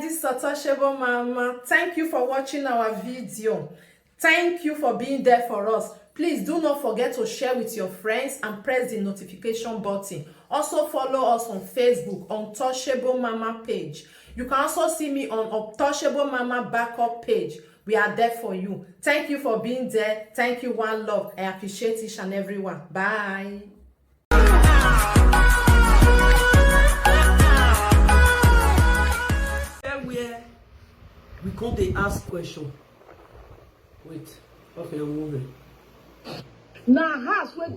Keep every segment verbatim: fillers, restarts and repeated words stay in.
This is Untouchable Mama. Thank you for watching our video. Thank you for being there for us. Please do not forget to share with your friends and press the notification button. Also follow us on Facebook, Untouchable Mama page. You can also see me on Untouchable Mama backup page. We are there for you. Thank you for being there. Thank you, one love. I appreciate each and every one. Bye. Where we come dey ask question. Wait, okay, I'm moving. Na house wey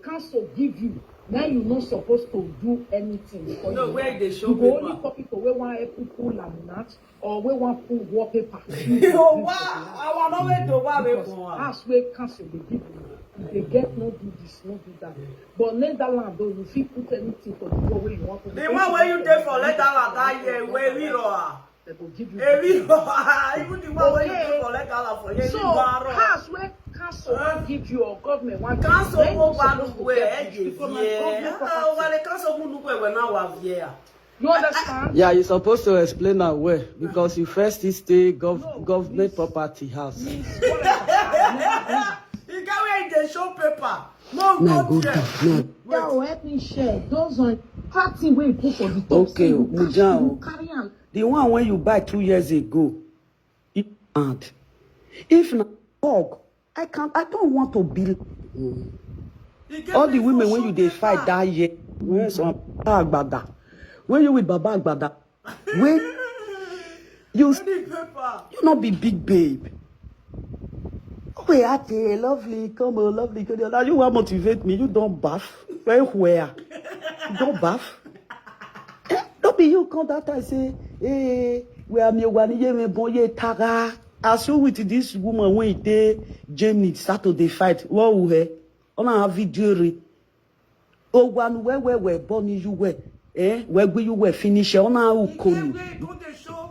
council give you, na you no suppose to do anything for. No, you. Where they show you go paper. Only call people wey wan help you pull laminate or wey wan pull wallpaper. So why our no wey do why we Because for am? House wey council dey give you, you dey get no do this, no do that. But let that land though, you fit put anything for the wall wey you wan put. The one wey you dey for let that land that year wey we roar. They go give you. Ebi, even the one wey you dey Okay. Collect ala for here, So, you go run. House wey council wan give you or government wan give you, Council then you go suppose one to where get it, because na yeah. Government Ah, property. Well, the council who look where we now have here. You understand? Yeah, you supposed to explain that well because you first is stay gov No, government miss, property house. Miss, what I You get where they show paper. No, My no good fear. God, no. Wait. Help me share. Those on party wey you put for the top. Okay, say you cash, Mujan. You carry am. The one when you buy two years ago, it and if na talk, I can I don't want to be. Mm. All the women when you dey fight that year, when some Baba Agbada, when you with Baba Agbada, when you you not be big babe. Okay, Ate, lovely, come on, lovely, come on. Now you want motivate me, you don't bath. Where where? You don't bath. Eh, don't be you come that time say, hey, where me one year me boy tara. As you with this woman when they Jamie start to dey fight, what will her? On a video re. Oh, one where where where born you where? Eh, where will you where finish? On a who call you?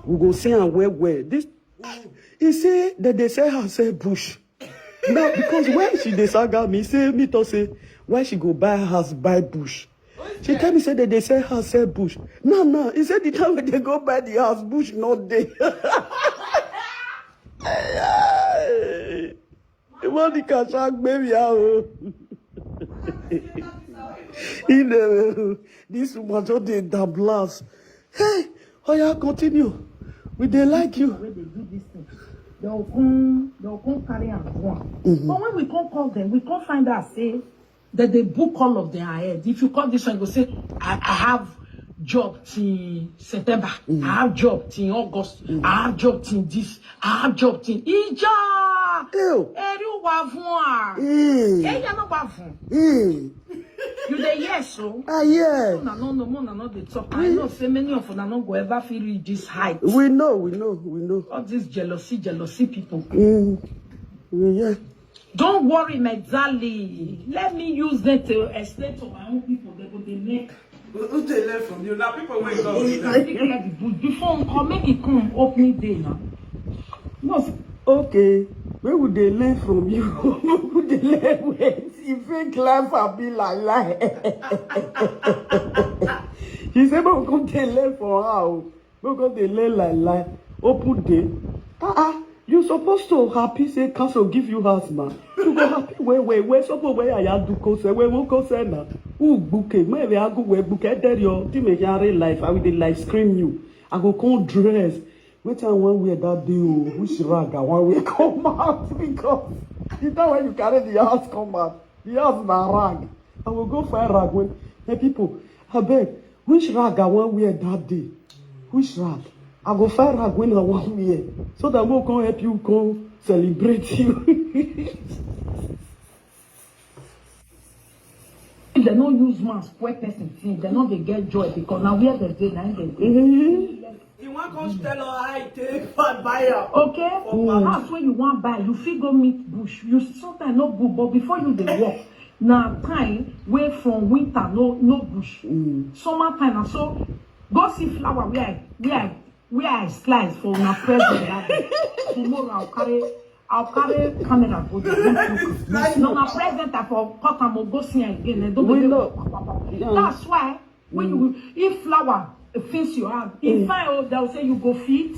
We go see and where where this. He say that they sell herself bush. Now because when she dey saga me say me to say why she go buy house buy bush. She tell me say that they sell house sell bush. No, no. He said the time when they go buy the house bush not there. The money can track baby out. In the this woman just dey da blast. Hey, oh yeah, continue. We dey like you. Wey dey do this thing, they will come, they will come carry am go am. Mm-hmm. But when we come call them, we come find out say that they book all of their head. If you call this one, you go say, I, I have job till September. Mm. I have job till August. Mm. I have job till this. I have job till Ija. Ew. Eri wa fun a. Mm. Eya no wa fun. Mm. You dey hear so? Ah, yeah. Una no know, una no dey talk. I know say many of una no go ever fit reach this height. We know, we know, we know. All these jealousy, jealousy people. Mm. We hear. Don't worry, my darling. Let me use them to explain to my own people. They go dey make. Who dey learn from you? Now people wey come. Before uncle make it come open day now. No. Okay, where would they learn from you? Where would they learn with? If fake life and be like lie. He said, but we come dey learn for how? We come dey learn like lie. Open day. Ah ah, you supposed to happy say council give you house, man. You go happy where where where suppose where I do concern where who concern na who buke where we go where buke there your team a real life. I will dey live scream you. I go come dress. Wetin I wan wear that day o? Which rag I wan wear come out? Because the time when you carry the house come out, the house na rag. I will go find rag when, hey people, abeg, which rag I wan wear that day? Which rag? I go find rag when I wan wear so that we come help you come celebrate you. If dem no use man spoil person thing, dem no dey get joy because na where dem dey na im dem dey. Mm-hmm. You wan come tell us how you take buy am. Okay. House wey you wan buy, you fit go meet bush. You sometimes no good, but before you dey work, na time wey from winter no no bush. Mm. Summer time na so go see flower where I where I where I slice for una present that day. Tomorrow I'll carry I'll carry camera go there. No, na present I for cut am go see am again. Dem don dey. That's why when you if flower Things you have. If I old, they'll say you go fit.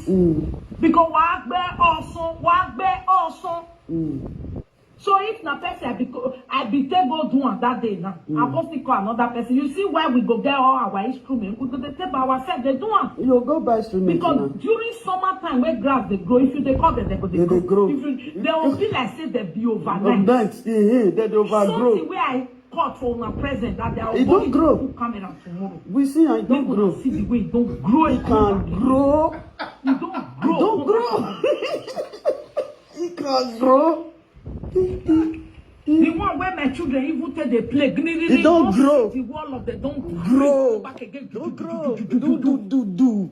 Because wàá gbẹ́ ọsàn, wàá gbẹ́ ọsàn. So if na person I be go, I be take go do am that day now, I go still call another person. You see why we go get all our instrument? We go dey take by ourselves, dey do am. You go buy instrument Because now. During summer time when grass dey grow, if you dey call them, they go dey They grow. dey grow. If you, they will be like say they be overnight. Overnight, eh, eh, they dey overgrow. Something where I cut for una present that they are E don going grow. to put camera tomorrow. We see am, e don Make una grow. see the way e don grow. E can grow. E don E grow. don grow. E can grow. The one where my children even take dey play, gniriri, E don don grow. see the wall of them don Grow. Go back again. Don grow. Do, do, do, do.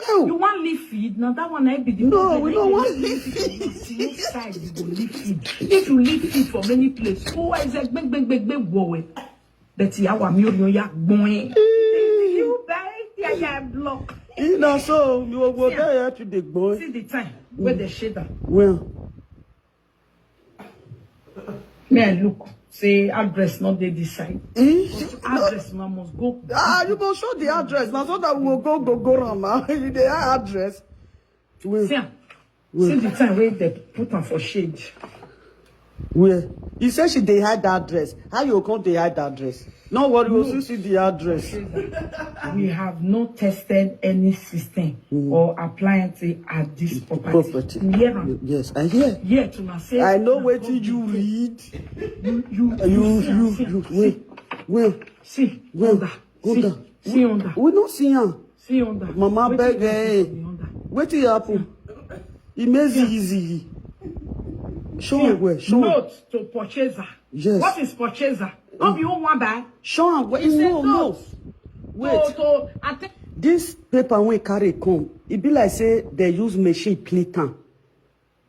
You Ew. wan leave feed? Na that one na be the No, problem. we If don't you want leave leave feed, feed. You must move side, you go leave feed. If you leave feed for many places, who is a big, big, big, big boy? But yawa mi ori oya gbon. You buy ya ya block. E na so, you go See, there to the boy. see the time where they shade am. Well, Me I look, say address not dey this side. Eh? Address una must go. Ah, you must show the address. Now so that we will go, go, go around now. You the address. Well, See am. See the time wey dem put am for shade. Where? You say she dey hide that dress. How you come dey hide that dress? No worry, we'll No. soon see the address. We have not tested any system Mm. or appliance at this property. Property. You hear am? Yes, I hear. Here to na say I know na wetin God you dey do. read. You you You, you, you, see, you, see, wait, wait. see Wait, under. go See, down. see We, under. we no see am. See under. Mama Wetin beg, dey happen eh. for the under? Wetin happen? E make ziggy ziggy. Show See, am well, show am. Note to purchaser. Yes. What is purchaser? No be who wan buy. Show am well. It's a No, no. note. Wait. To, to, I think This paper wey carry come, e be like say they use machine pleat am.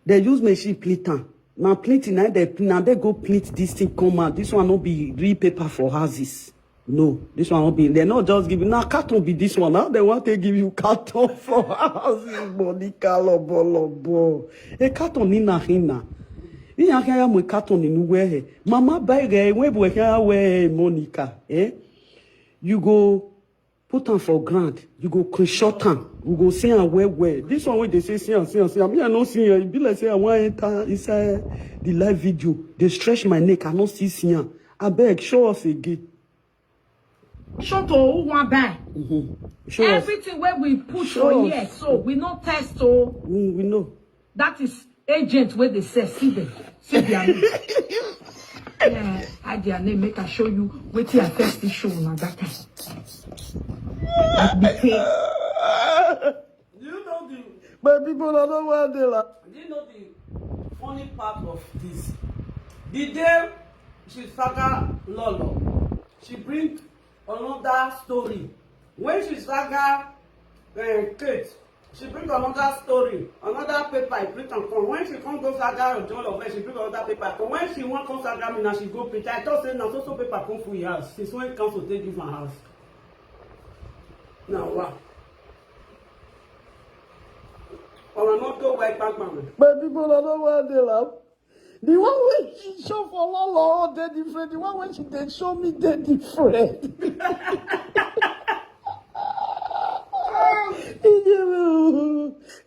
They use machine pleat am. Na pleating na they na they go pleat this thing come out. This one no be real paper for houses. No, this one no be. They no just give you. Na carton be this one. Now they want to give you carton for houses. Monica lobo lobo. A carton ni na hina. Ni ya kaya mo carton ni nuwe he. Mama buy he we bo he we Monica. Eh? You go put am for ground, you go screenshot am, we go see am well well. This one wey dey say see am, see am, see am, me I no see am. E be like say I wan enter inside the live video, dey stretch my neck, I no see see am. Abeg, show us again. Show to who wan buy. Mm-hmm. Show us. Everything wey we put Show for us. here, so we no test o. Mm, we know. That is agent wey dey sell, see them, see their name. Yeah, add their name, make I show you wetin I first see show una that time. Like the pay. Do you know the My people, I don't want to laugh. Do you know the funny part of this? The day she saga Lolo, she bring another story. When she saga uh, Kate, she bring another story, another paper, I print and come. When she come go saga John of she bring another paper. Come when she wan come saga me now, she go print. I thought say na so so paper come for your house. Since when council take give my house? Now wow. Or I not go white bank man. My people, I don't want to laugh. The one wey she show for Lolo dey different. The one wey she dey show me dey different.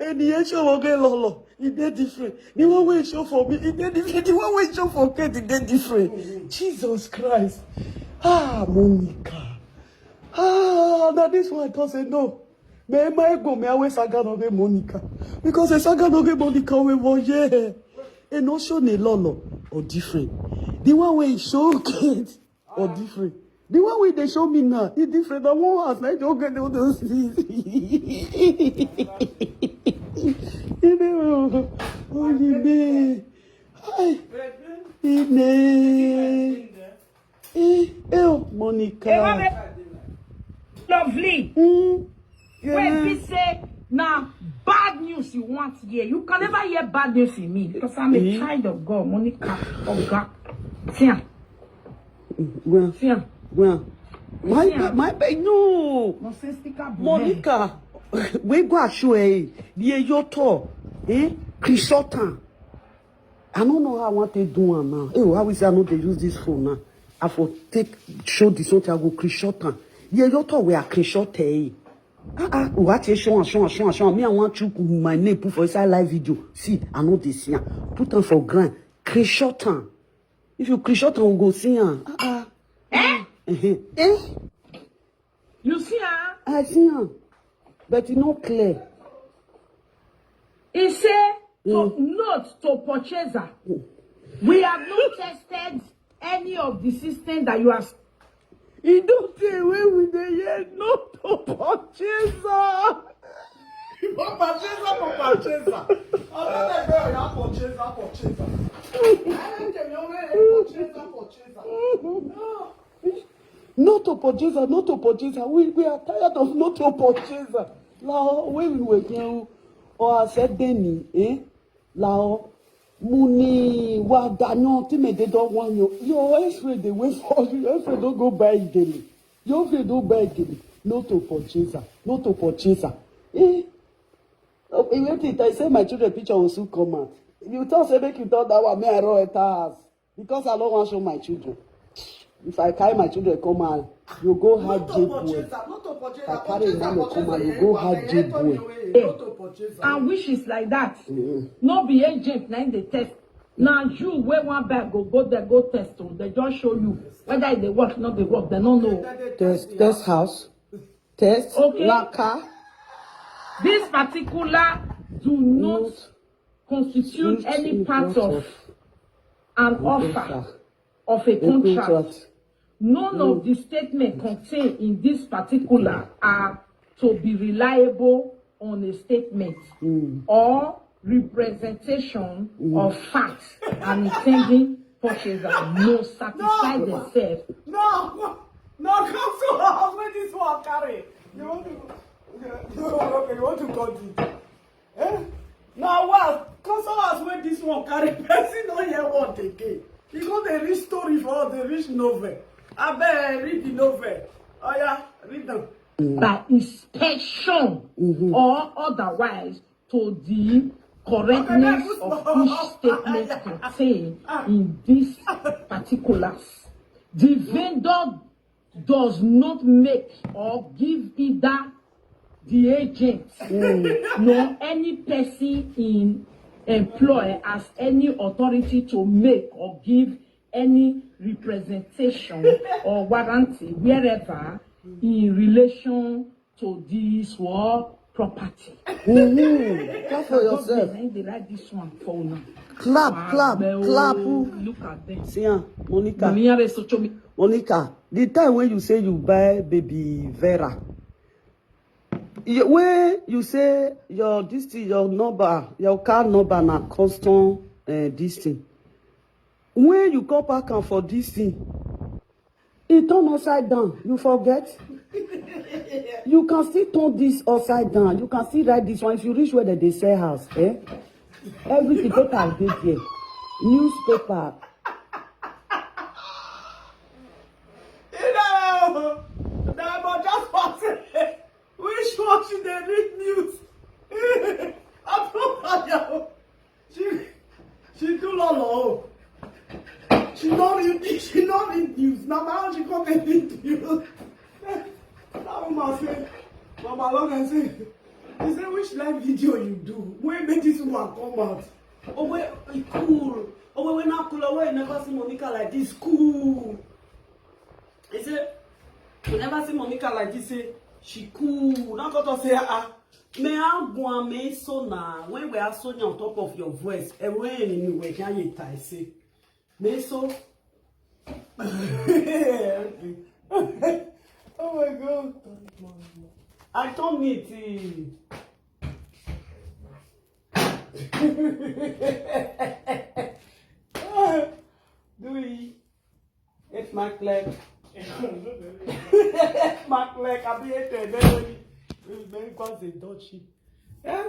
And the show okay Lolo, e dey different. The one wey show for me, e dey different. The one wey show for Kate, e dey different. Jesus Christ. Ah, Monica. Ah, now this one I come say no. Me my go me always saga no get Monica. Because a saga no get Monica we was yeah. E no show ne Lolo or different. The one wey show Kate or different. The one wey dey show me now, e different. The one house na e just get all those things. You know, only me. Hi. Ine. Eh, eh, oh, Monica. Hey, what lovely. Mm. Wait, Yeah. be say now bad news you want here. You can never hear bad news in me because I'm a Eh? child of God, Monica Oga. Tia. Well, Tia. well, my Yeah. ba- my ba- no, Nonsensical behavior. Monica, we go show eh, the yoto, eh, Christian. I don't know how I want to do am now. Eh, how we say I know they use this phone now? I for take show this one. I go screenshot am. The yoto we are screenshot eh. Ah, ah, what is show, show, show, show. Me, I want you put my name put for inside live video. See, I know this here. Put them for ground. Screenshot am. If you screenshot am, we go see am. Ah, ah. Eh? Eh? You see am? I see am. But e no clear. He say to note to purchaser. We have not tested any of the system that you are. E don tey wey we dey hear note to purchaser. Purchaser, purchaser. Ọlọ́dẹ bẹ́ẹ̀ ya purchaser, purchaser. Ayé tèmi ó rẹ̀ purchaser, purchaser. Note to purchaser, note to purchaser. We, we are tired of note to purchaser. La o, we will again o. Or I said Denny, eh? La o. Muni wa ganyo ti me de do wan yo. Your X-ray dey wait for you. Your X-ray don go buy gele. Your X-ray don buy gele. Note to purchaser, note to purchaser. Eh? Oh, wetin I say, my children picture will soon come out. You talk say make you talk that one, me I run enter house. Because I don't want show my children. If I carry my children come out, you go hide jail boy. If I carry Emmanuel come out, you go hide jail boy. And which is like that. No be agent na im dey test. Na you wey wan buy go go there go test o. They just show you whether e dey work, no dey work. They no know. Test, test house, test Okay. Laka. This particular do not constitute any part of an offer of a A contract. Contract. None of the statements contained in this particular are to be reliable on a statement or representation of facts and intending purchaser no satisfy themselves. No, no, no, come so house when this one carry. You want to, okay, okay, you want to cut it. Eh? Now what? Come so house when this one carry person no hear what again. You go dey read story for us, dey read novel. Abeg read the novel. Oh yeah, read them. By inspection or otherwise to the correctness of each statement contained in this particulars. The vendor does not make or give either the agent nor any person in employ as any authority to make or give any representation or warranty wherever in relation to this or property. Mm-hmm. Clap for yourself. Government na im dey write this one for una. Clap, clap, Abeg o, clap. Look at them. See am, Monica. Money are social media. Monica, the time when you say you buy baby Vera, you, when you say your this thing, your number, your car number na custom uh, this thing. When you come back am for this thing, e turn upside down. You forget? You can still turn this upside down. You can still write this one. If you reach where they dey sell house, eh? Everything paper dey there. Newspaper. You know, that but just pass it. Which one she dey read news? I don't know. She she do lolo. She no read she no read news. Na my own she come dey read news. That woman say, Mama Logan say, he say which live video you do? When make this woman come out? Oh wait, e cool. Oh wait, wait, not cool. Oh wait, never see Monica like this. Cool. He say, you never see Monica like this. Say she cool. Now come talk say ah. Me agwa me so na when we are Sonia on top of your voice. And when you we can you tie say me so. Oh my God. I told me to. Do we? It's my clerk. It's my clerk. I be it. Very cause a dodgy. Eh?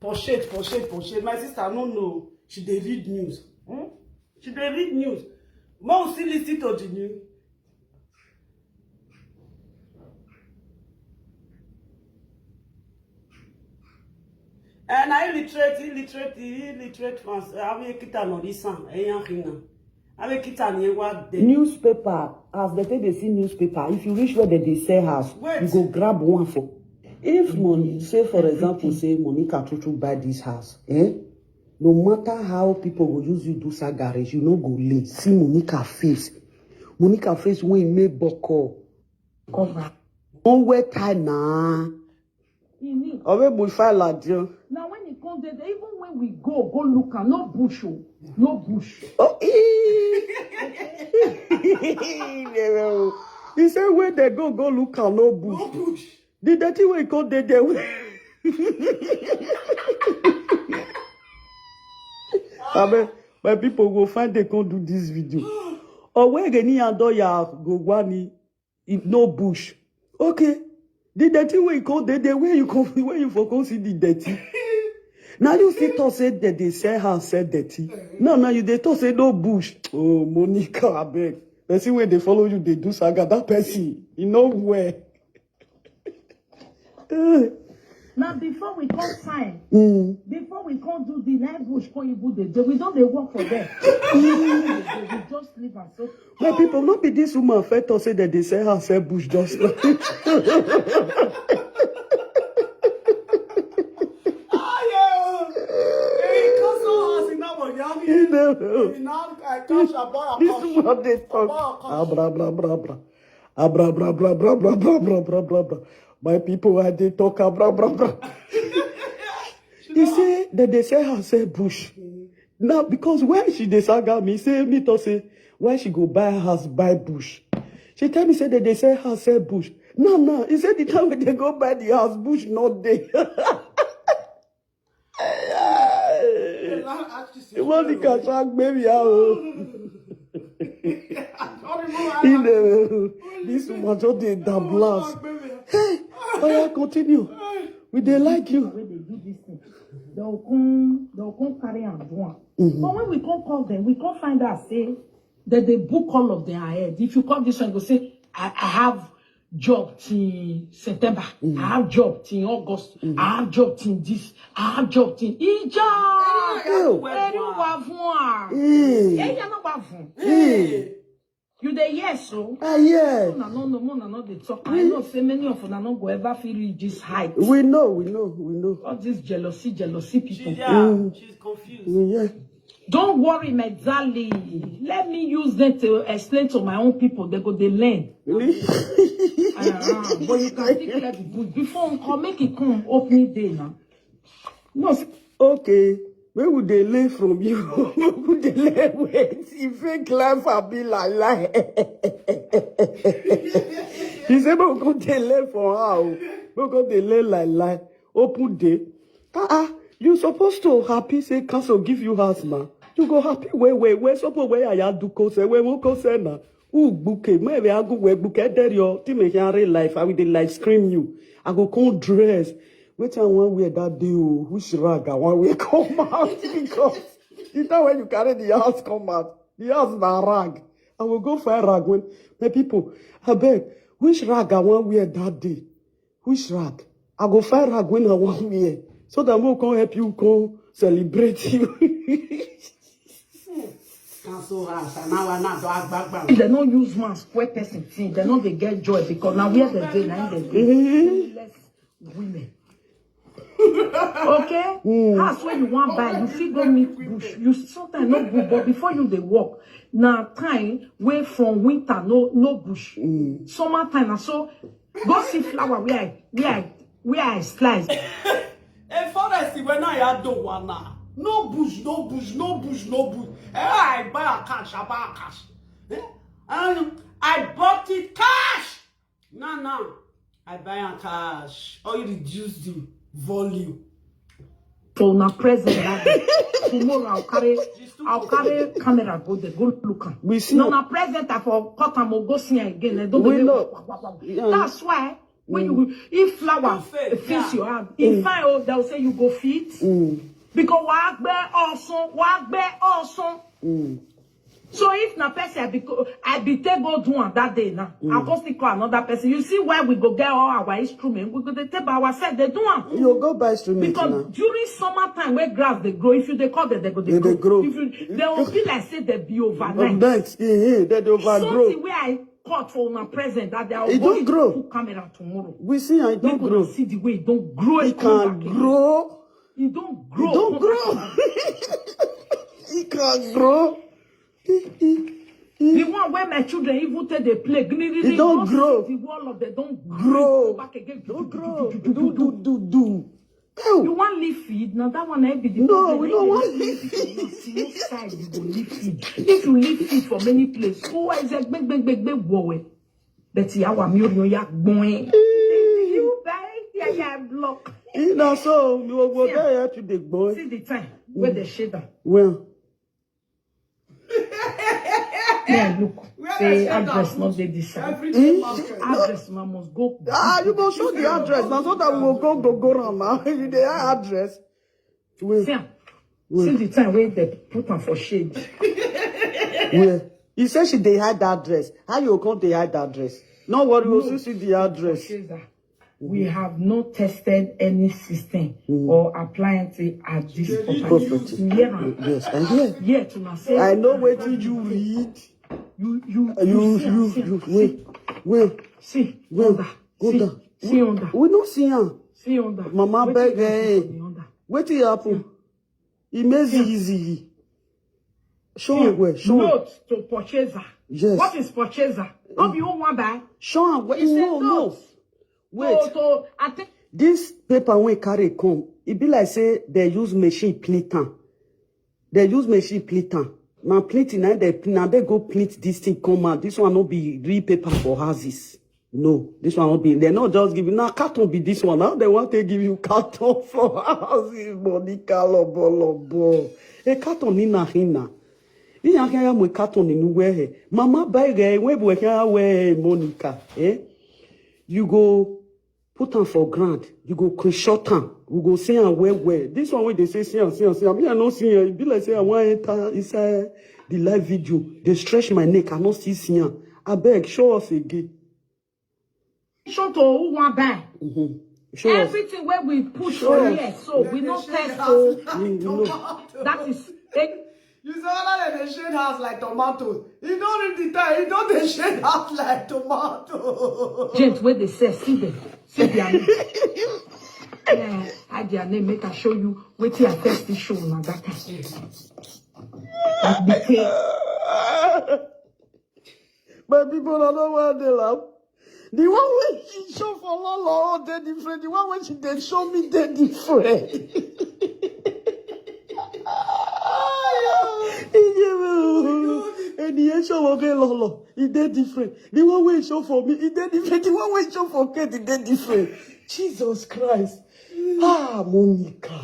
Pochette, pochette, pochette. My sister, no, no. She dey read news. Hmm? She dey read news. Mo still listen to the news. And I illiterate, illiterate, illiterate fans. I will kita no this song. Eh, yan hina. I will kita ni wa de. Newspaper, as they take they see newspaper, if you reach where they, they sell house, Wait. You go grab one for. If Moni, say for example, say Monica Tutu buy this house, eh? No matter how people go use you do sagaris, you no go lay. See Monica face. Monica face wey make boko. Cover. Don't wear tie na. Owe mo fa la dio. Now when it comes there, even when we go, go look am, no bush o, no bush. Oh, ee. He say when they go, go look am, no bush. No bush. The dirty wey come dey there. Abeg, my people go find they come do this video. Or where gani ando ya go gwani, if no bush. Okay. The dirty wey come dey there, where you come, where you for come see the dirty? Now you still talk say that they sell her, sell dirty. Now, now you dey talk say no bush. Oh, Monica, abeg. Person wey dey follow you, dey do saga. That person, e no well. Eh. Now before we come sign, Mm. before we come do the night bush, come even dey do. We don't dey work for them. We just leave am so. My people, no be this woman first talk say that they sell her, sell bush just now. Ah, yeah. Hey, come so house in that one, yeah. You know. Now I catch a bar. This woman dey talk. Abra, abra, abra, abra. Abra, abra, abra, abra, abra, abra, abra, abra, abra. My people, I dey talk, abra, abra, abra. He say that they sell her, sell bush. Now, because when she dey saga me, say me to say, why she go buy house, buy bush? She tell me say that they sell her, sell bush. No, no. He said the time when they go buy the house, bush not there. Monica, try gbemi out. This woman just dey da blast. Hey, oya, continue. We dey like you. Wey dey do this thing, they will come, they will come carry am do am. But when we come call them, we come find out say that they book all of their head. If you call this one, you go say, I, I have job till September. I have job till August. I have job till this. I have job till Ija. Hey. Ẹ̀rí wà fún wa. Hey. Ẹ̀yà náà wà fún. Hey. You dey hear so? I hear. Una no, no, una no dey talk. I know say many of una no go ever fit reach this height. We know, we know, we know. All this jealousy, jealousy people. She's, yeah, she's confused. We hear. Don't worry, my darling. Let me use them to explain to my own people. They go, they learn. Really? Uh-huh. But you can still clear the bush. Before we come, make it come opening day now. No, s- Okay. Where would they learn from you? Where would they learn with? If fake life and be like lie. He said, "But we go dey learn from how? We go dey learn like lie. Open day. Ah, ah, you supposed to happy say council give you house now. You go happy where, where, where, suppose where I do concern, where won't concern now. Who book it? Where we are go, where book it? There your team in real life. I will dey live stream you. I go come dress. Which I want wear that day, oh, which rag I want wear come out because the time when you carry the house come out, the house na rag. I will go find rag when, my people, I beg, which rag I want wear that day? Which rag? I go find rag when I want wear. So that we come help you come celebrate you. Council house, and now I now do agbagba. If they no use man spoil person thing, they no dey get joy because now where they dey, now they dey. Let's women. Okay? House where you want buy, you fit go meet bush. You sometimes no good, but before you dey work, now time where from winter no, no bush. Summer time, and so go see flower where I, where I, where I slice. A forest when I had the one now. No bush, no bush, no bush, no bush. Eh, I buy a cash, I buy a cash. Eh? And I bought it cash. Now, now, I buy a cash. Or you reduce the volume. So now present that day. Tomorrow I'll carry, I'll carry camera go there, go look am. We see. No, now present I for cut am, go see am again. They don't We believe know. Wa, wa, wa, wa. Yeah. That's why when you, if flower Perfect, fits yeah. your hand, if fine, oh, they'll say you go fit. Because wa gbe osun, wa gbe osun. So if na person I be, I be take go do am that day now, I go still call another person. You see why we go get all our instrument? We go dey take by ourselves, they do am. You go buy instrument Because now. During summertime where grass they grow, if you dey call them, they go dey They dey grow. grow. If you, they will be like say they be overnight. Overnight, eh, eh, they dey overgrow. Something where I court for una present that they are It going don't grow. to put camera tomorrow. We see, I Make don't una grow. See the way it don't grow. It Come can back again. Grow. It don't It grow. Don't Come back Grow. It can grow. The one where my children even take they play. It don't grow. The wall of them don't Grow. Back again. Don't grow. Do, do, do, do. You want leave feed? Now that one I be the No, problem. We If don't you want leave feed for one small side, you go leave feed. If you leave feed for many places, who is a big, big, big, big boy? But yeah, wa mi o ya gbon. You buy yeah, yeah, block. You know, so you will go See, there to the boy. See the time where the shader. Well, Yeah, look. Where Say the shader address put not dey this side. Everything market. Address, man, must go. Ah, you go show the address now, so that we will go go go round now. You the address. Well, See, am. See the time where they put am for shade. Well, you say she dey hide that dress. How you come dey hide that dress? No worry, we'll No. See the address. Purchaser. We have not tested any system or appliance at this They property. didn't Property. You hear am? Yes, I hear. Yet una say I know what you read. You you You, see, you, see, you, see, wait, wait, see, wait, under, go see, down. See under. We don't see her. See under. Mama Wetin beg, you eh. see for the under? Wetin happen? E make ziggy ziggy. Show am well. Show am. Note to purchaser. Yes. What is purchaser? No be who wan buy. Show am well. It's a No, no. Note. Wait. To, to, I think This paper wey carry come, e be like say they use machine pleat am. They use machine pleat am. Na pleating na they na they go pleat this thing come out. This one no be real paper for houses. No, this one no be. They no just give you na carton be this one. Now they want to give you carton for houses. Monica lobo lobo. A carton ni na hina. Ni ya ya mo carton ni nuwe he. Mama buy he we bo he we Monica. Eh? You go put am for ground. You go screenshot am. We go see am well well. This one wey they say see am, see am, see am. Me I no see am. E be like say I wan enter inside the live video. They stretch my neck. I no still see am. Abeg, show us again. Show to who wan buy. Mm-hmm. Show us. Everything wey we push Sure. For here, so we no They shade test house o. like Mm, no. tomato. That is eh, You say whether they dey shade house like tomatoes. You don't read the time. You don't dey shade house like tomato. James wey dey sell, see them, see their name. Yeah, I their name make I show you wetin I first see show na that time. Like the thing. My people, I don't want to laugh. The one wey she show for Lolo, oh, they different. The one wey she dey show me, they different. And the show okay, Lolo, e dey different. The one wey show for me, e dey different. The one wey show for Kate, e dey different. Jesus Christ. Ah, Monica.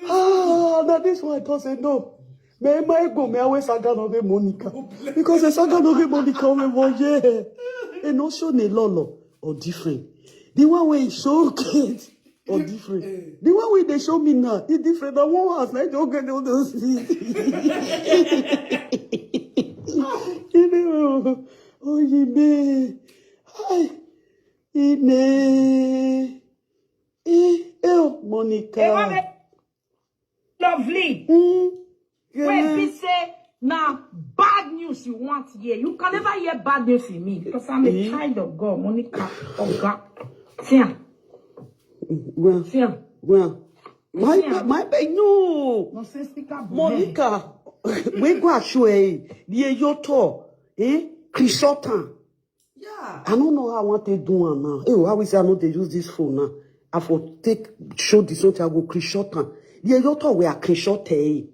Ah, now this one I thought say no. Me my go me always saga no get Monica. Because the saga no get Monica we wo ye. E no show ne Lolo or different. The one wey show Kate or different. The one wey they show me now, e different. The one house like don't get all those things. Oh, you may. Hi. Ine. Eh, eh, Monica. Hey, mommy. Lovely. Mm. Wey be say na bad news you want here. You can never hear bad news in me because I'm a child of God, Monica Oga. See am. Well, See am. Well, my Yeah. my no. Nonsensical boy. Monica, we go show eh. The yoto, eh? Krishotan. Yeah. I don't know how I want to do am now. Eh, how we say I know they use this phone now. I for take show this something I go Krishotan. The yoto we are Krishotan. Eh?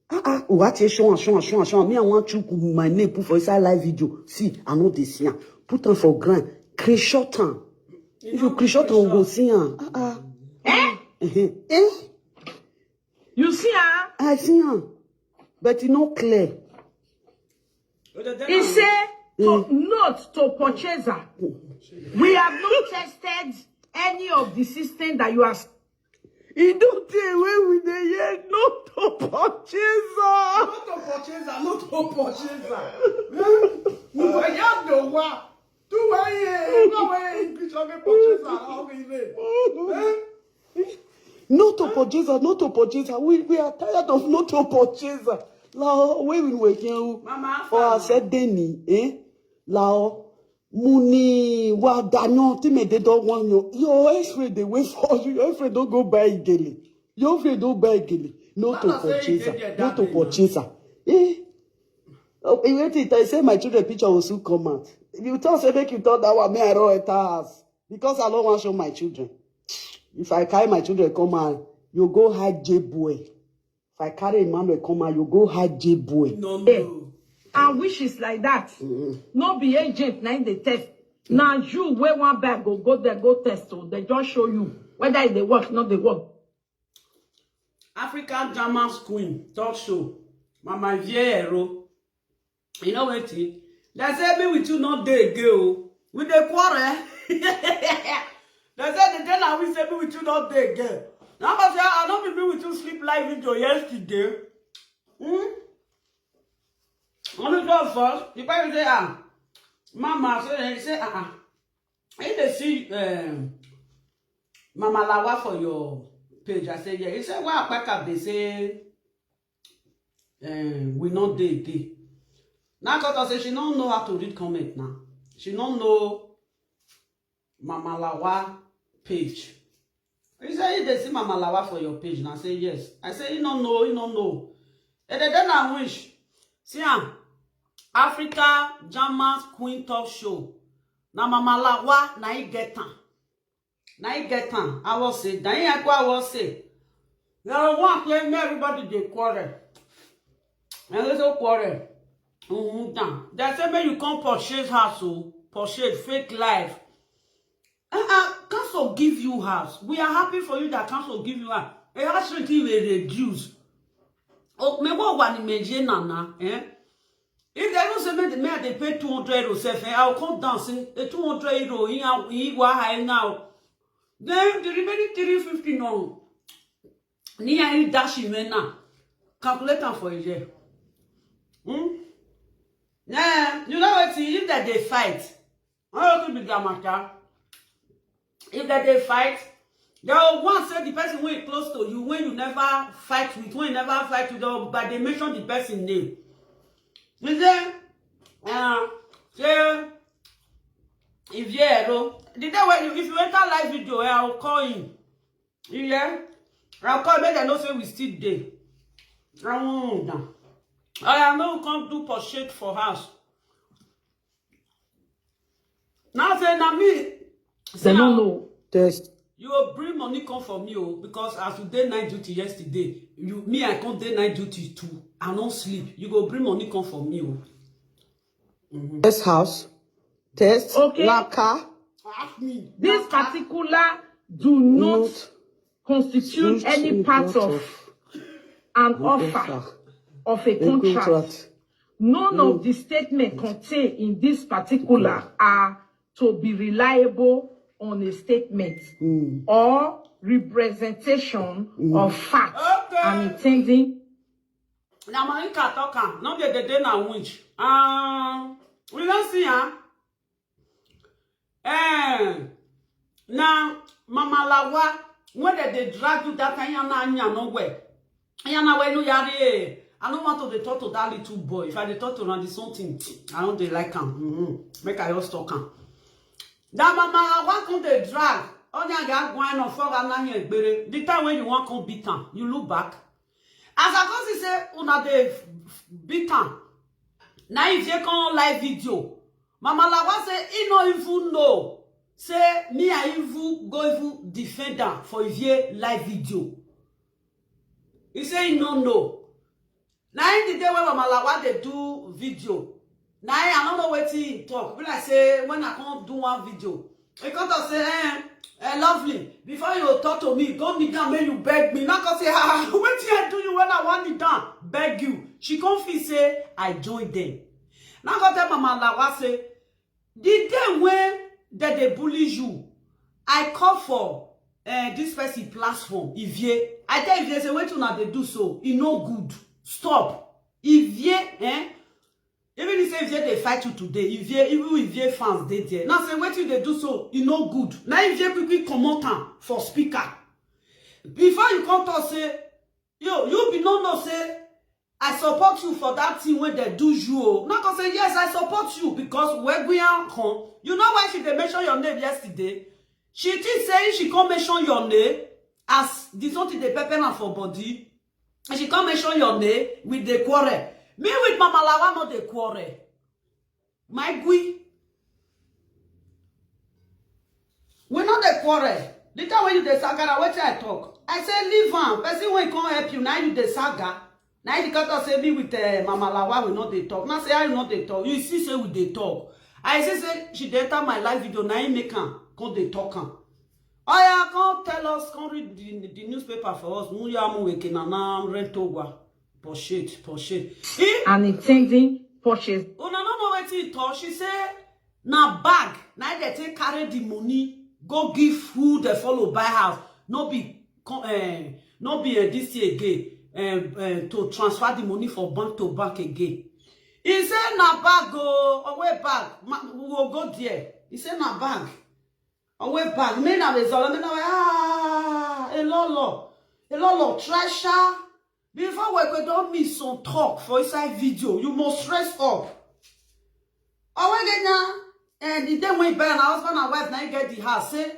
Ah ah, what is show am, show am, show am, show am. Me I want you put my name put for inside live video. See, I know they see am. Put am for ground. Krishotan. If you Krishotan, we go see am. Ah ah. Eh? Eh? Eh? You see am? I see am. But e no clear. He say to note to purchaser. We have not tested any of the system that you are. E don tey wey we dey hear no to purchaser. No to purchaser, no to purchaser. Waya no wa. Tu weye, no weye English oge purchaser, oge ile. Eh? No to purchaser, no to purchaser. We we are tired of no to purchaser. La o, wey we were here o. Mama, For Afama. Ase Deni, eh? La o. Muni, wa danyo, ti me de do wan yo. Your X-ray dey wait for you. Your X-ray don go buy igele. Your X-ray don buy igele. No to purchase am. No to purchase am. Eh? Oh, you wait till I say my children picture will soon come out. If you talk, say make you talk that one, me I run enter house. Because I don't want show my children. If I carry my children come out, you go hide J boy. If I carry Emmanuel come out, you go hide J boy. No, no. And wishes like that. No be agent na im dey test. Na you wey wan buy go go there go test o. They just show you whether e dey work, not dey work. African German queen talk show, Mama Viero. You know wetin? They say me with you not dey again o. We dey quarrel. They say the day na we say me with you not dey again. Now I say I no be me with you sleep live video yesterday. Hmm? Only God first. The Bible say ah, Mama say he say ah ah. He dey see um, Mama Lawa for your page. I say yeah. He say why Akpaka dey say um, we not dey dey. Now God say she no know how to read comment now. She no know Mama Lawa page. He say he dey see Mama Lawa for your page. And I say yes. I say he no know, he no know. And then I wish. See am, Africa German Queen Talk Show. Na Mama Lawa na he get am. Na he get am. I was say, na he go I was say. Now one play me everybody dey quarrel. And they so quarrel. Mm-hmm. They say make you come purchase house o, purchase fake life. Uh-uh, council give you house. We are happy for you that council give you house. A house rent will reduce. Oh, me what one imagine na eh? If they don't say me the man they pay two hundred euro self, eh, I'll come down say the two hundred euro in in where I now. Then the remaining three fifty no. Ni I dash him now. Calculate am for a year. Hmm? Yeah, you know what? If that they fight, I don't think be their matter. If that they fight, they will want say the person wey close to you when you never fight with, when you never fight with, or but they mention the person name. You say, uh, say, if you ever, the day when you if you enter live video, eh, I will call him. You hear? I will call make I know say we still dey. I won't down. I am not come do purchase for house. Now say na me. Say They na don't know. Test. You go bring money come for me o because as you dey night duty yesterday, you me I come dey night duty too. I no sleep. You go bring money come for me o. Test house. Test. Okay. Laka. Ask me. This particular do not Not constitute not any in part part of an offer of a A contract. contract. None of the statements contained in this particular are to be reliable on a statement or representation of fact Okay. and intending Na Monica talk am. No be the day na winch. Um, we don see am. Eh, na Mama Lawa when they dey drag you that time yana anya no well. Yana well no yari. Eh. I don't want to dey talk to that little boy. If I dey talk to am the something, I don't dey like am. Mm-hmm. Make I just talk am. That Mama Lawa come dey drag. Onye ga gwano for na here gbere. The time when you want come beat am, you look back. As I come see say una dey beat am. Na if you come live video. Mama Lawa say he no even know. Say me I even go even defend am for Ivie live video. He say he no know. Na in the day when Mama Lawa dey do video. Na I no know wetin he talk. Be like say when I come do one video, he come talk say, eh, eh, lovely. Before you talk to me, go kneel down, make you beg me. Now come say, ah, wetin I do you when I want kneel down, beg you. She come feel say I join them. Now come tell Mama Lawa say, the day when that they bully you, I call for uh, this person platform, Ivie. I tell Ivie say, wait una dey do so. E no good. Stop. Ivie, eh? Even if say Ivie dey fight you today, Ivie, even Ivie fans dey there. Now say wetin dey do so, e no good. Now Ivie quickly comot am for speaker. Before you come talk say, yo, you be no know say I support you for that thing wey dem do you o. No come say, "Yes, I support you," because Weguya come. You know why she dey mention your name yesterday? She think say if she come mention your name, as the something dey pepper am for body, and she come mention your name, we dey quarrel. Me with Mama Lawa no dey quarrel. My gui. We no dey quarrel. The time when you dey saga, na wetin I talk. I say, "Leave am. Person wey come help you, na you dey saga." Na you come talk say me with, eh, Mama Lawa, we no dey talk. Na say I no dey talk. You see say we dey talk. I see say she dey enter my live video, na him make am come dey talk am. Oya, come tell us, come read the, the newspaper for us. Muya Muweke na na rent ogwa. Bullshit, bullshit. Eh? An intending purchase. Una no know wetin he talk. She say na bag, na dem take carry the money, go give who dem follow buy house. No be co-, eh, no be, eh, this thing again, eh, eh, to transfer the money for bank to bank again. He say na bag o, owe bag. Ma, we go go there. He say na bag. Owe bag. Me na be zolo, me na be, ah, a lot, lot. A lot, lot. Try sha. Before we go don miss some talk for inside video, you must stress up. Owe genya, and the day when you buy na husband and wife, na you get the house. Say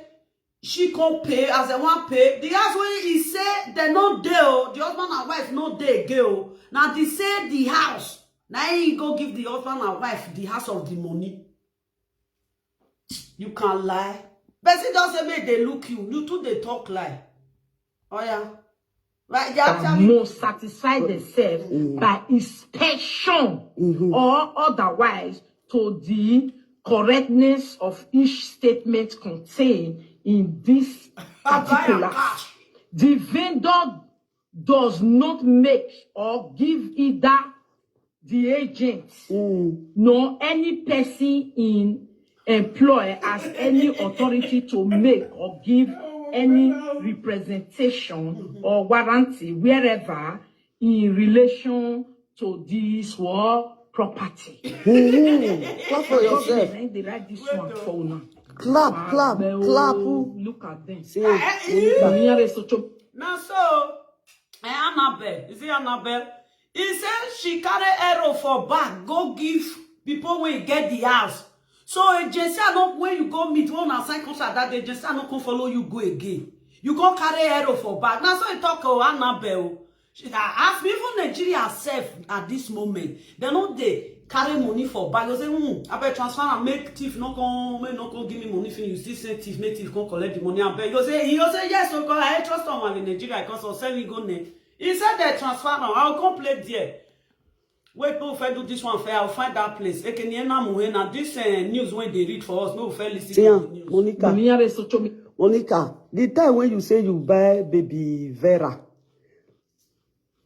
she come pay as dem wan pay. The house wey he say dem no dey o, the husband and wife no dey again o. Na the say the house, na he go give the husband and wife the house of the money. You can lie. Person just say make dem look you. You too dey talk lie. Oya. Right, they are that telling must satisfy themselves by inspection or otherwise to the correctness of each statement contained in this particular. The vendor does not make or give either the agent nor any person in employ as any authority to make or give any representation or warranty wherever in relation to this war property. Clap for yourself. Government, they write this one for una. Clap, clap, clap. Look at them. See, Money are so chop. Now so, eh, Annabelle, is it Annabelle? He said she carry arrow for back, go give people when you get the house. So agency no, when you go meet, when una sign contract that day, agency no come follow you go again. You go carry arrow for back. Now so he talk, oh, Annabelle. She, I ask me, even Nigeria sef at this moment, they no dey carry money for back. You say, hmm, I bet transfer and make thief no come, make no come give me money. If you still say thief, make thief come collect the money. I bet you say, you say yes, so God, I trust on in Nigeria because of selling go name. He said they transfer now. I'll come play there. Wait, no, if I do this one fair, I'll find that place. Ekeniena Muhena, this, uh, news when they read for us, no, fair listen to the news. Monica. Monica, the time when you say you buy baby Vera,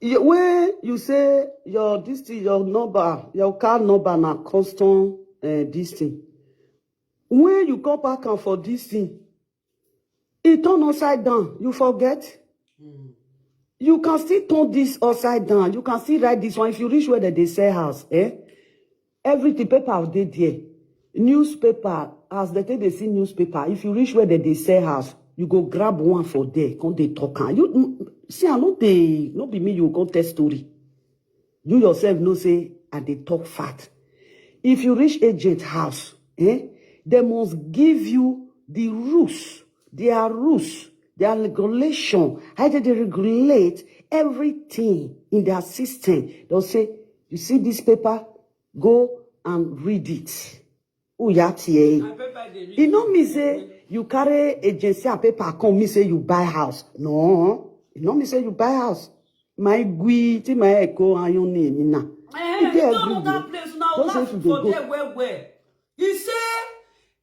you, when you say your this thing, your number, your car number na constant, uh, this thing. When you come back and for this thing, e turn upside down. You forget? You can still turn this upside down. You can still write this one. If you reach where they, they sell house, eh? Everything paper dey there. Newspaper, as they take they see newspaper. If you reach where they, they sell house, you go grab one for there. Come they talk. Am. You see, I no dey, no be me you go tell story. You yourself know say I dey talk fact. If you reach agent house, eh, they must give you the rules, their rules, their regulation, how they dey regulate everything in their system. They'll say, "You see this paper? Go and read it." Uya tie. E no mean say you carry agency and paper come mean say you buy house. No, e no mean say you buy house. My gui, ti my echo, and your name na. Eh, e dey everywhere. Don't say if you dey go. Well, well. He say,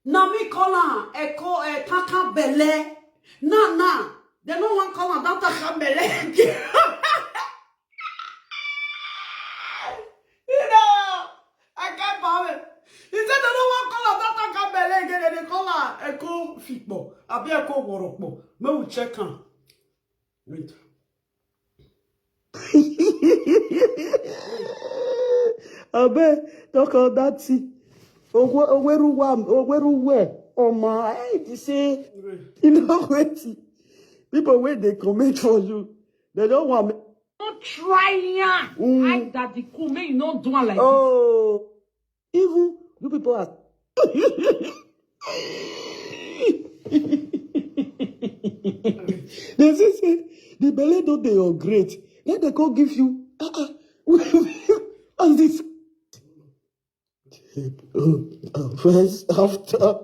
"Na me call am echo, eh, taka belle." Na, na. They no wan call am that taka belle again. You know, I can't power. He said they don't want call her that taka belle again. They call her Echo Fipo. I be Echo Woropo. May we check her. Wait. Abeg, talk on that thing. Oweruwa, Oweruwe. Oh my, I hate to say, you know what? People when they comment for you, they don't want me. Don't try am. Mm. Hide that the cool, make you no do am like this. Oh, even you people are. They say, say the belle don dey your great. Let dem come give you. Uh-uh. As this. First, after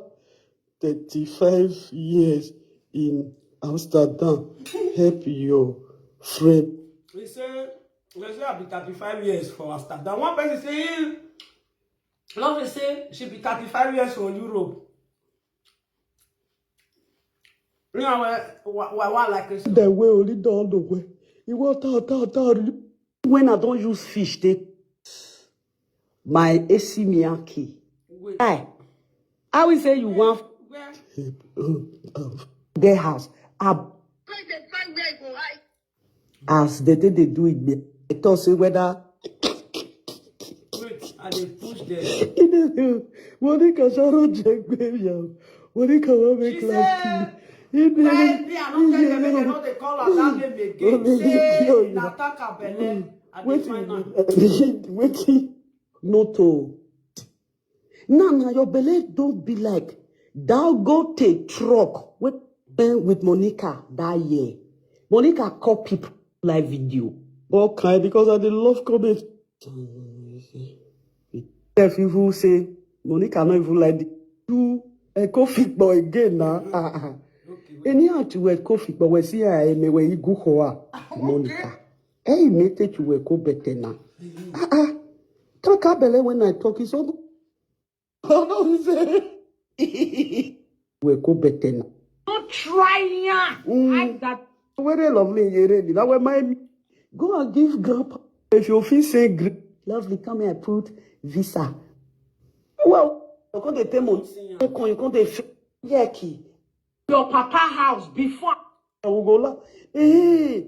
thirty-five years in Amsterdam, help your friend. He say, he say I be thirty-five years for Amsterdam. One person say, love say she be thirty-five years for Europe. Now, why, why, why like this? The way only don the way. You want to, to, to, when I don't use fish, they my A C Miyake. Wait. Hi. I will say you want Where? Get house. Ab- Where the find where you go hide? As they did they do it, they thought say whether Wait, I dey push them. Monica Sharon Jegbeya. Monica will make She laugh. Said, He did. Why me? I don't tell them, make dem no dey call her that name again. Say, Natasha Belle, I dey Wait, find am. Wait, no to. Now, now your belle don't be like Dangote truck with, eh, with Monica that year. Monica call people live video. All kind because I dey love comment. If you say Monica not even like the two Echo fit boy again now. Ah, ah. Anyhow to Echo fit boy we see her me we go for Monica. Hey, me take you Echo better now. Ah, ah. Talk about when I talk is all. I don't say. We go better now. Don't try am. Mm. Hide that. Where they lovely yere me. That way my go and give grandpa. If you feel say gr- Lovely, come here, put visa. Well, you can't take money. You can't, you can't take f- yucky. Your papa house before. I will go la. Hey,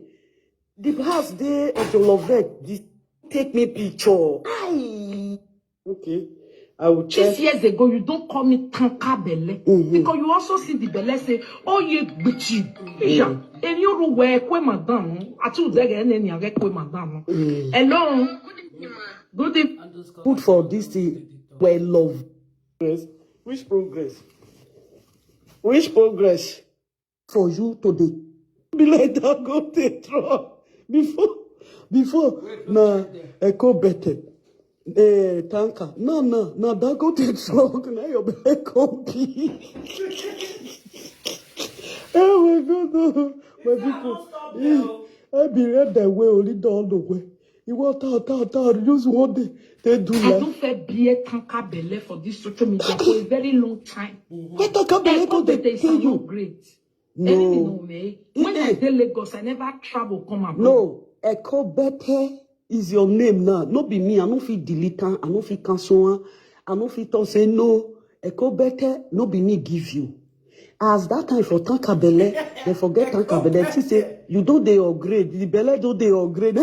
the house there at your love this take me picture. Aye. Okay. I will check. Six years ago, you don't call me Tanka Belle. Mm-hmm. Because you also see the Belle say, oh, ye bitchy. Yeah. And you know where kwe madam. Atu dege ene ni age kwe madam. Mm. Hello. Good evening. Good evening. Put for this thing where love. Progress. Which progress? Which progress? For you today. Be like Dangote truck. Before, before, na Echo better. Eh, tanker. No, no, na Dangote truck. Now your belle come be. Oh my God, no. My people. I be read the way, only down the way. You want to, to, to use one day. They do I like. Don't feel be a tanker belle for this social media for a very long time. Where tanker belle Echo come dey better is pay no you? Great. No. Anything no me. When I dey Lagos, I never travel come abroad. No, Echo better is your name now. No be me. I no fit delete am. I no fit cancel am. I no fit talk say no. Echo better no be me give you. As that time for tanker belle, they forget tanker belle. She say you don't dey upgrade. The belle don't dey upgrade.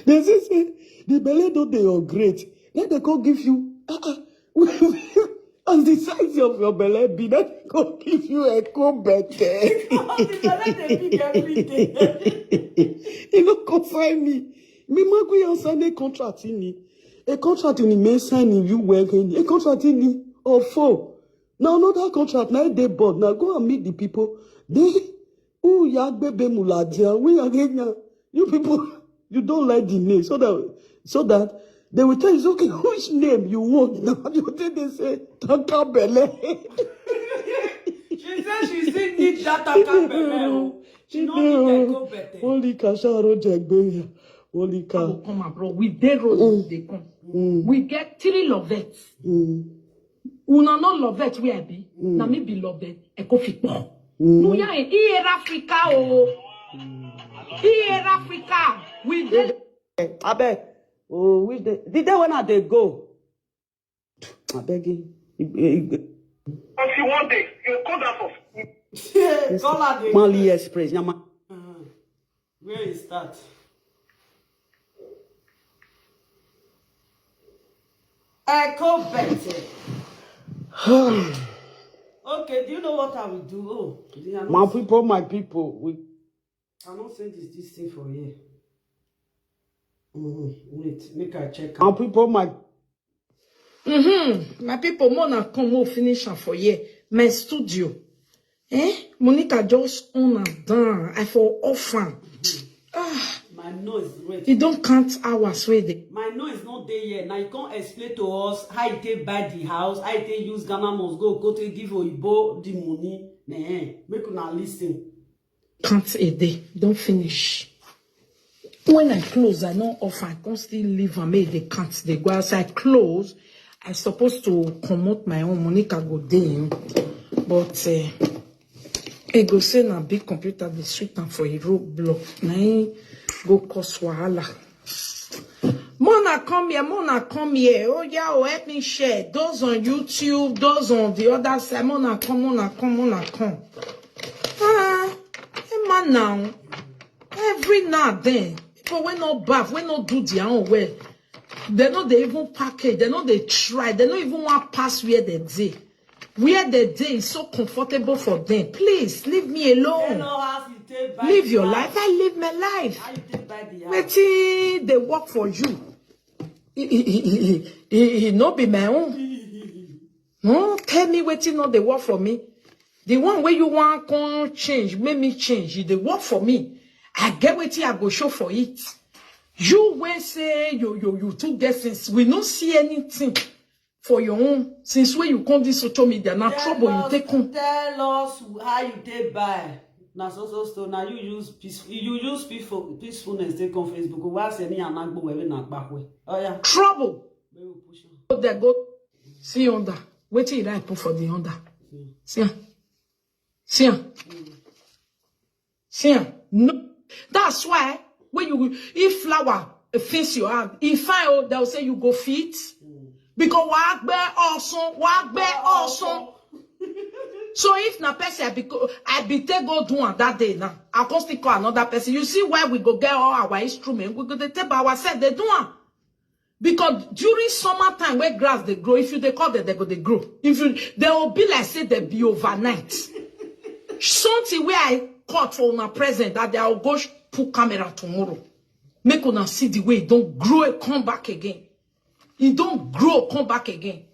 They say say the belle don't dey upgrade. Let them come give you. Uh-uh. As the size of your belle be, let them come give you Echo better. The belle dey big every day. You no concern me. Me, Magu, you sign a contract in me. A contract in the main sign in you work in a contract in me or four. Now another contract now they board. Now go and meet the people. They who ya bebe muladia. We are getting you people. You don't like the name, so that so that they will tell you, okay, which name you want. Now you think they say Tanka Belle. She said she still need that Tanka Belle. She no need Echo better. Holy Kasharo Jagbeya. Holy I Ka. Go come abroad. We dey road, they come. We get three Lovettes. Una no Lovette where I be. Na me be Lovette. Echo fit. No, yeah, here Africa, oh. Here Africa. We dey. Abeg. Oh, which day? The day when I dey go. I beg you. If you one day, you come down for. Dollar dey Mali Express. Yama. Where is that? Echo better. Okay. Hey, do you know what I will do? Oh, they are My not, people, my people, we I don't send this this thing for here. Mm, wait, make I check. my Am. People, my Mm-hmm. My people, Mona come more finish am for here. My studio. Eh? Monica just on and down. I for often. Ah, My nose is red. You don't count hours with it. My nose is not there yet. Now you can't explain to us how you take buy the house, how you take use Ghana must go, go to give Oyibo the money. Nah, make una listen. Count a day. Don't finish. When I close, I know off. I can't still leave and make the count. They go as I close. I supposed to come out my own. Monica go there. But uh, it go say na big computer the street and for a road block. Na him go cause wahala. Mona, come here, Mona, come here. Oh yeah, oh, help me share. Those on YouTube, those on the other side. Mona, come, Mona, come, Mona, come. Ah, Emma now. Every now and then, people wey no baff, wey no do their own well, they no dey even package, they no dey try, they no even want pass where they dey. Where they dey is so comfortable for them. Please leave me Tell alone. us how you take buy Live the your house. Life. I live my life. How you take buy the house? Wetin dey work for you? E, e, e, e, e, e, e no be my own. No tell me wetin no dey work for me. The one wey you wan come change, make me change. E dey work for me. I get wetin I go show for it. You wey say you you you too get sense. We no see anything for your own since when you come this social media. Now trouble you take come. Tell us how you take buy. Na so so so. Now you use peaceful. You use peaceful peacefulness take on Facebook. Why say me and Agbo we na back way? Oh yeah. Trouble. We will push on. Go there go see under. Wetin you like put for the under? See am. See am. See am. No. That's why when you if flower uh, face your hand, if I oh, they'll say you go fit. Because wa gbe osun, wa gbe osun. So if na person I be co- I be take go do am that day now, I come still call another person. You see why we go get all our instrument, we go dey take by ourselves, they do am. Because during summer time where grass they grow, if you they call them, they go they grow. If you they will be like say they be overnight. Something where I caught for una present that they will go sh- put camera tomorrow. Make una see the way it don't grow and come back again. It don't grow, come back again.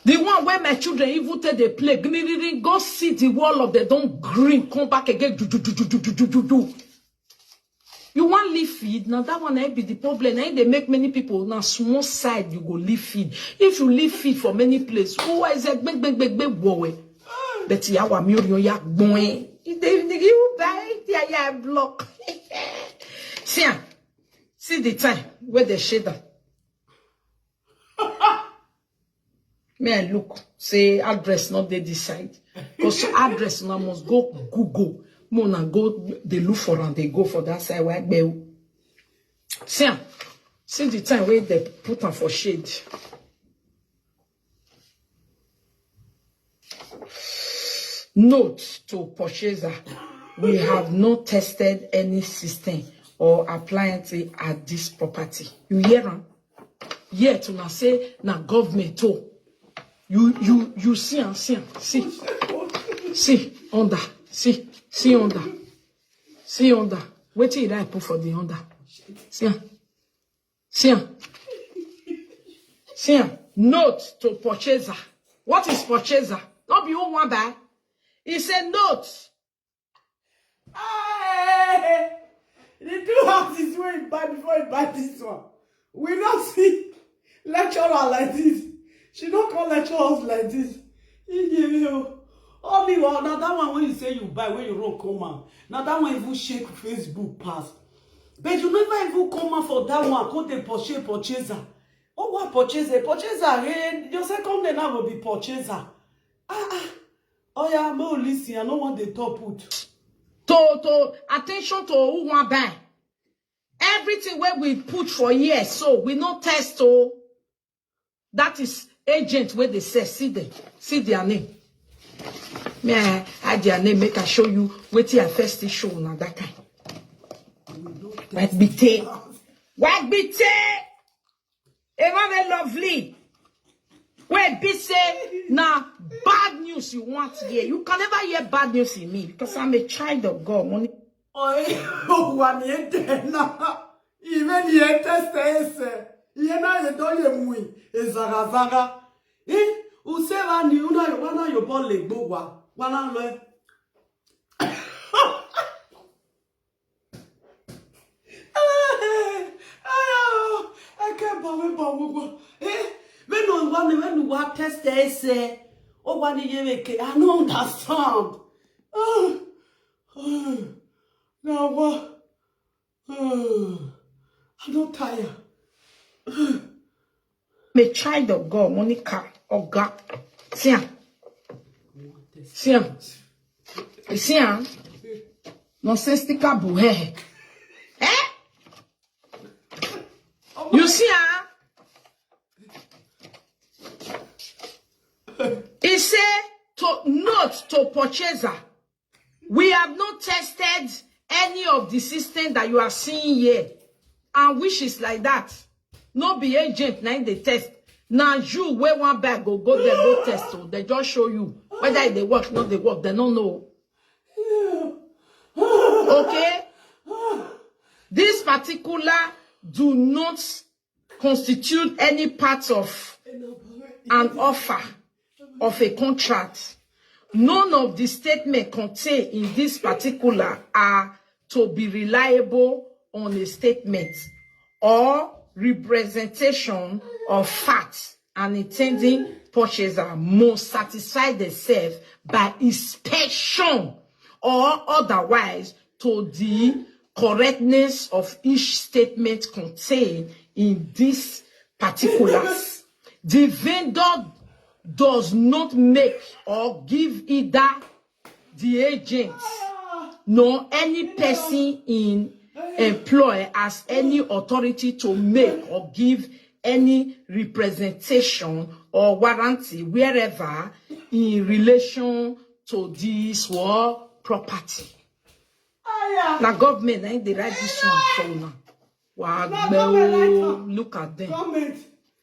The one where my children even take they play, gnirin, go see the wall of they don't green, come back again. Do, do, do, do, do, do, do, do, do. You want leave feed? Now that one I be the problem. Now they make many people now small side you go leave feed. If you leave feed for many places, who is a big big big big boy? But yawa mi ori ya gbon. If they you buy it, yeah yeah block. See am. See the time where they shade am. Me I look say address not dey this side. Because address una must go Google. Mona go they look for and they go for that side where I be. See am. See the time where they put am for shade. Note to purchaser. We have not tested any system or appliance at this property. You hear am? Yet una say na government o. You you you see am, see am, see. See under, see, see under. See under. Wetin you like put for the under? See am. See am. See am. Note to purchaser. What is purchaser? Not be who wan buy. It's a note. Hey, the two houses where you buy before you buy this one. We not see lecturer like this. She not call lecturers like this. Only one now that one when you say you buy when you run come out. Now that one even shake Facebook pass. But you never even come out for that one. Come they purchase purchaser. Oh what purchaser? Purchaser. Hey, your second name now will be purchaser. Ah ah. Oh yeah, mo listen. I no want the top put. To to attention to who wan buy. Everything where we put for here, so we no test o. That is agent where they say see them, see their name. Me I add their name, make I show you wetin I first still show now that time. What be take? What be take? Emma very lovely. Wey be say na bad news you want here. You can never hear bad news in me because I'm a child of God. Money. Oh, wani etena. Even ye test ese. Ye na ye do ye mui. Ezara zara. Eh, use wani una yo wana yo bole gbo wa. Wana lo. Eke bawe bawo go. Eh, when no one when no one test ese. O wani ye meke. I no understand. Oh, oh, now what? Oh, I don't tire. I'm a child of God, Monica Oga. See am. See am. You see am? Nonsensical buhe. Eh? You see am? He say to not to purchaser. We have not tested any of the system that you are seeing here. And which is like that. No be agent na im dey test. Na you wey wan buy go go there go test o. They just show you whether e dey work, no dey work. They no know. Okay? This particular do not constitute any part of an offer of a contract. None of the statements contained in this particular are to be reliable on a statement or representation of facts. An intending purchaser must satisfy themselves by inspection or otherwise to the correctness of each statement contained in this particulars. The vendor does not make or give either the agent nor any person in employ as any authority to make or give any representation or warranty wherever in relation to this or property. Na government na im dey write this one for una. Wa gbe o, look at them.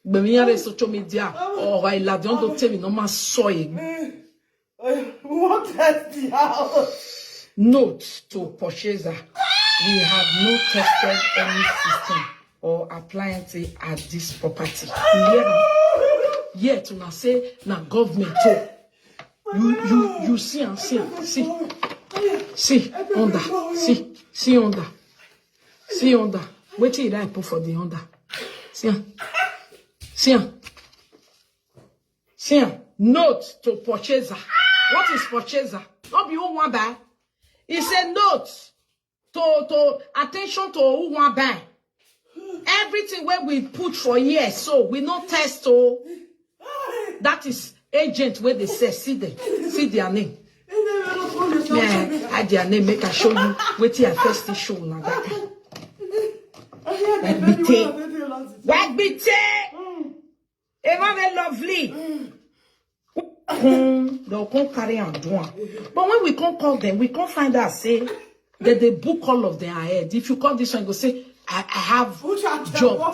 Gbẹ̀mí yẹn lè social media ọ̀rọ̀ ìlàdí ọ̀dọ̀ tèmi náà máa sọ èmi. We won't test the house. Note to purchaser. We have not tested any system or appliance at this property. Yet, yet una say na government o. You you you see and see see see under see see under see under. Wetin you like put for the under? See am see am. See am. Note to purchaser. What is purchaser? No be who wan buy. It's a note to to attention to who wan buy. Everything wey we put for here so we no test o. That is agent wey dey sell. See them. See their name. Yeah, add their name make I show you wetin I first still show una that time. Wagbite. Wagbite. A man wey lovely. Come, they'll come carry and do am. But when we come call them, we come find out say that they book all of them ahead. If you call this one, go say, I, I have job till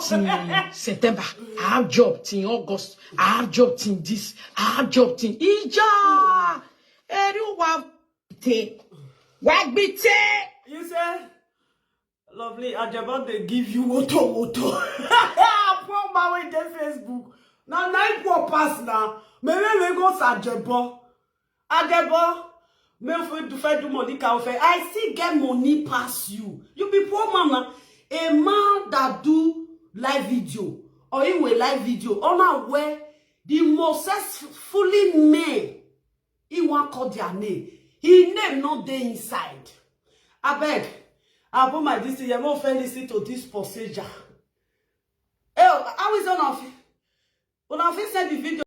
September. I have job till August. I have job till this. I have job till Ija. Eriwa te. Wagbite. You say, Lovely, Ajebo dey give you woto woto. Poor man wey dey Facebook. Na nine poor pass na. Me me me go sa Ajebo. Ajebo. Me fit do fit do money ka ofe. I still get money pass you. You be poor man na. A man that do live video or he will live video. Honor where the most successfully men he wan call their name. His name no dey inside. Abeg, I put my this thing here. Mo fit listen to this procedure. Hey, how is on off? Una fit send the video.